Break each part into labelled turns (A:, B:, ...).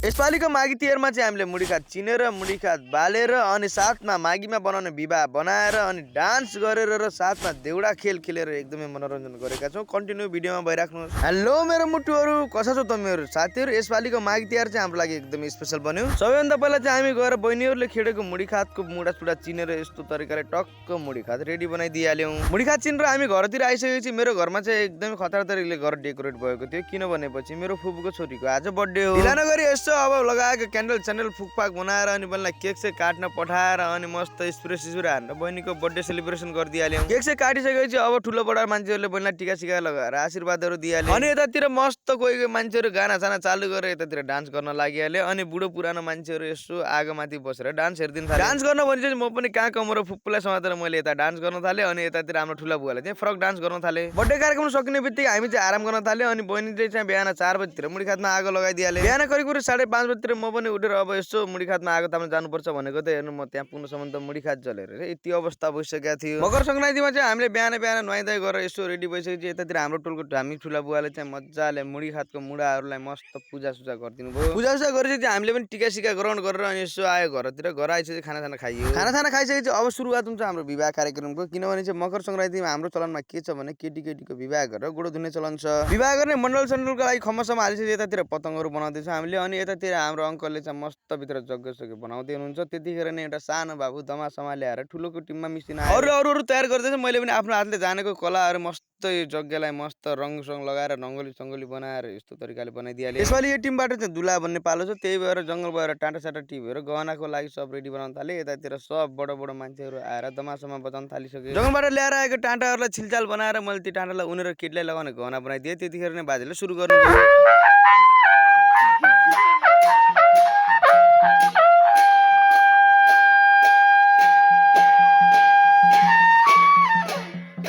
A: यसपालिको माघी तिहारमा चाहिँ हामीले मुढी खात चिनेर मुढी खात बालेर अनि साथमा माघीमा बनाउने विवाह बनाएर अनि डान्स गरेर र साथमा देउडा खेल खेलेर एकदमै मनोरञ्जन गरेका छौँ। कन्टिन्यू भिडियोमा भइराख्नुहोस्। हेलो मेरो मुटुहरू, कसा छौ तपाईँहरू साथीहरू? यसपालिको माघी तिहार चाहिँ हाम्रो लागि एकदमै स्पेसल बन्यो। सबैभन्दा पहिला चाहिँ हामी गएर बहिनीहरूले खेडेको मुढी खातको मुढा सुडा चिनेर यस्तो तरिकाले टक्क मुढी खात रेडी बनाइदिइहाल्यौँ। मुढी खात चिनेर हामी घरतिर आइसकेपछि मेरो घरमा चाहिँ एकदमै खतरा तरिकाले घर डेकोरेट भएको थियो। किनभनेपछि मेरो फुपूको छोरीको आज बर्थडे हो। ढिला नगरी यसो अब लगाएको क्यान्डल च्यान्डल फुकफाक बनाएर अनि बल्ल केक चाहिँ काट्न पठाएर अनि मस्त स्प्रे सिस्प्रे हानेर बहिनीको बर्थडे सेलिब्रेसन गरिदिइहाल्यौँ। केक चाहिँ काटिसकेपछि अब ठुलो बडा मान्छेहरूले बहिनीलाई टिका सिका लगाएर आशीर्वादहरू दिइहाल्यो। अनि यतातिर मस्त कोही मान्छेहरू गाना साना चालु गरेर यतातिर डान्स गर्न लागिहाल्यो। अनि बुढो पुरानो मान्छेहरू यसो आगोमाथि बसेर डान्स हेरिदिनु थाल्यो। डान्स गर्न भने चाहिँ म पनि कहाँ कमरो फुपूलाई समातेर मैले यता डान्स गर्न थालेँ। अनि यतातिर हाम्रो ठुला बुवाले चाहिँ फ्रक डान्स गर्न थाले। बर्थडे कार्यक्रम सकिने बित्तिकै हामी चाहिँ आराम गर्न थाल्यो। अनि बहिनीले चाहिँ बिहान 4 बजीतिर मुढी खातमा आगो लगाइदिइहाले। बिहान करिब 5:30 बजीतिर म पनि उठेर अब यसो मुढी खातमा आगो ताप्न जानुपर्छ भनेको त हेर्नु म त्यहाँ पुग्नुसम्म त मुढी खात जलेर यति अवस्था भइसकेको थियो। मकर सङ्क्रान्तिमा चाहिँ हामीले बिहान बिहान नुहाइधुवाइ गरेर यसो रेडी भइसकेपछि यतातिर हाम्रो टोलको हामी ठुला बुवाले चाहिँ मजाले मुढी खातको मुढाहरूलाई मस्त पूजासुजा गरिदिनु भयो। पूजासुजा गरेपछि हामीले पनि टिका सिका ग्रहण गरेर अनि यसो आयो घरतिर। घर आइसकेपछि खानासाना खाइयो। खानासाना खाइसकेपछि अब सुरुवात हुन्छ हाम्रो विवाह कार्यक्रमको। किनभने चाहिँ मकर सङ्क्रान्तिमा हाम्रो चलनमा के छ भने केटीको विवाह गरेर गोडो धुने चलन छ। विवाह गर्ने मण्डल सण्डलको लागि खम्मसम्म हालिसकेपछि यतातिर पतङ्गहरू बनाउँदैछ हामीले। अनि यतातिर हाम्रो अङ्कलले चाहिँ मस्त भित्र जग्गसग्ग बनाउँदै हुनुहुन्छ। त्यतिखेर नै एउटा सानो बाबु दमासमा ल्याएर ठुलोको टिममा मिसिन आयो। अरू तयार गर्दैछ। मैले पनि आफ्नो हातले जानेको कलाहरू मस्त यो जग्गालाई मस्त रङसङ लगाएर रङ्गोली सङ्गोली बनाएर यस्तो तरिकाले बनाइदिइहालेँ। यसपालि यो टिमबाट चाहिँ दुला भन्ने पालो छ। त्यही भएर जङ्गल भएर टाटा साटा टिपेर गहनाको लागि सब रेडी बनाउन थाले। यतातिर सब बडो मान्छेहरू आएर दमासमा बजाउन थालिसके। जङ्गलबाट ल्याएर आएको टाँटाहरूलाई छिलचाल बनाएर मैले त्यो टाँटालाई उनेर केटीलाई लगाउने गहना बनाइदिएँ। त्यतिखेर नै बाजेले सुरु गर्नु।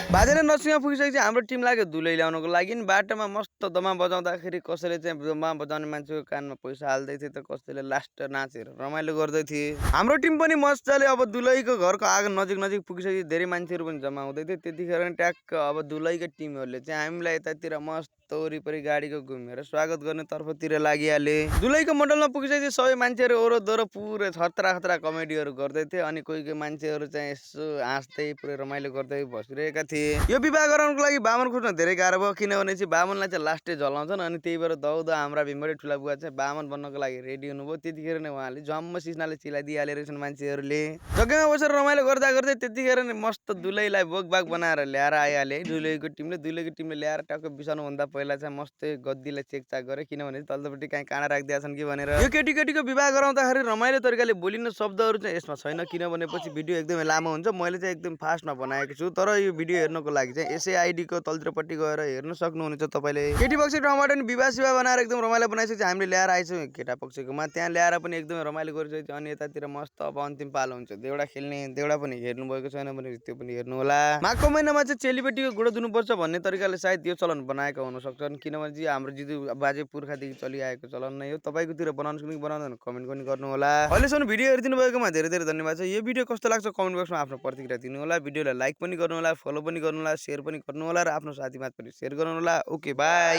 A: बाजेले नसिङमा पुगिसकेपछि हाम्रो टिम लाग्यो दुलै ल्याउनको लागि। बाटोमा मस्त दमा बजाउँदाखेरि कसैले चाहिँ दमा बजाउने मान्छेको कानमा पैसा हाल्दै थिए त कसैले लास्ट नाचेर रमाइलो गर्दै थिए। हाम्रो टिम पनि मजाले अब दुलैको घरको आगो नजिक पुगिसकेपछि धेरै मान्छेहरू पनि जम्मा हुँदै थिए। त्यतिखेर ट्याक्क अब दुलैको टिमहरूले चाहिँ हामीलाई यतातिर मस्त वरिपरि गाडीको घुमेर स्वागत गर्ने तर्फतिर लागिहाले। दुलैको मण्डलमा पुगिसकेपछि सबै मान्छेहरू ओरो दोरो पुरै खतरा कमेडीहरू गर्दै थिए। अनि कोही मान्छेहरू चाहिँ यसो हाँस्दै पुरै रमाइलो गर्दै बसिरहेका थिए। यो विवाह गराउनको लागि बामन खोज्न धेरै गाह्रो भयो। किनभने चाहिँ बामनलाई चाहिँ लास्टै जलाउँछन्। अनि त्यही भएर दौद हाम्रा भीमबडे ठुला बुवा चाहिँ बामन बन्नको लागि रेडी हुनुभयो। त्यतिखेर नै उहाँले झम्म सिस्नाले चिलाइदिइहाले रहेछन् मान्छेहरूले। जग्गामा बसेर रमाइलो गर्दै त्यतिखेर नै मस्त दुलैलाई बोकबाक बनाएर ल्याएर आइहाले। दुलैको टिमले ल्याएर टक्क बिसाउनुभन्दा पहिला चाहिँ मस्तै गद्दीलाई चेकचाक गरे। किनभने तल्लोपट्टि काहीँ काँडा राखिदिएका छन् कि भनेर। यो केटीको विवाह गराउँदाखेरि रमाइलो तरिकाले बोलिने शब्दहरू चाहिँ यसमा छैन। किनभने पछि भिडियो एकदमै लामो हुन्छ। मैले चाहिँ एकदम फास्टमा बनाएको छु। तर यो भिडियो हेर्नको लागि चाहिँ यसै आइडीको तलतिरपट्टि गएर हेर्न सक्नुहुनेछ तपाईँले। केटी पक्ष ठाउँबाट नि विवाह सिवाह बनाएर एकदम रमाइलो बनाइसकेपछि हामीले ल्याएर आइछौँ केटा पक्षकोमा। त्यहाँ ल्याएर पनि एकदमै रमाइलो गरिसकेपछि अनि यतातिर मस्त अब अन्तिम पालो हुन्छ देउडा खेल्ने। देउडा पनि हेर्नु भएको छैन भने त्यो पनि हेर्नु होला। माघको महिनामा चाहिँ चेलीबेटीको गोडो धुनुपर्छ भन्ने तरिकाले सायद यो चलन बनाएका हुन सक्छन्। किनभने चाहिँ हाम्रो जिजु बाजे पुर्खादेखि चलिआएको चलन नै हो। तपाईँकोतिर बनाउनु कि बनाउँदैन कमेन्ट पनि गर्नु होला। अहिलेसम्म भिडियो हेरिदिनु भएकोमा धेरै धन्यवाद छ। यो भिडियो कस्तो लाग्छ कमेन्ट बक्समा आफ्नो प्रतिक्रिया दिनु होला। भिडियोलाई लाइक पनि गर्नु होला, फलो पनि गर्नु होला, सेयर पनि गर्नु होला र आफ्नो साथीमाझ पनि सेयर गर्नु होला। Okay by.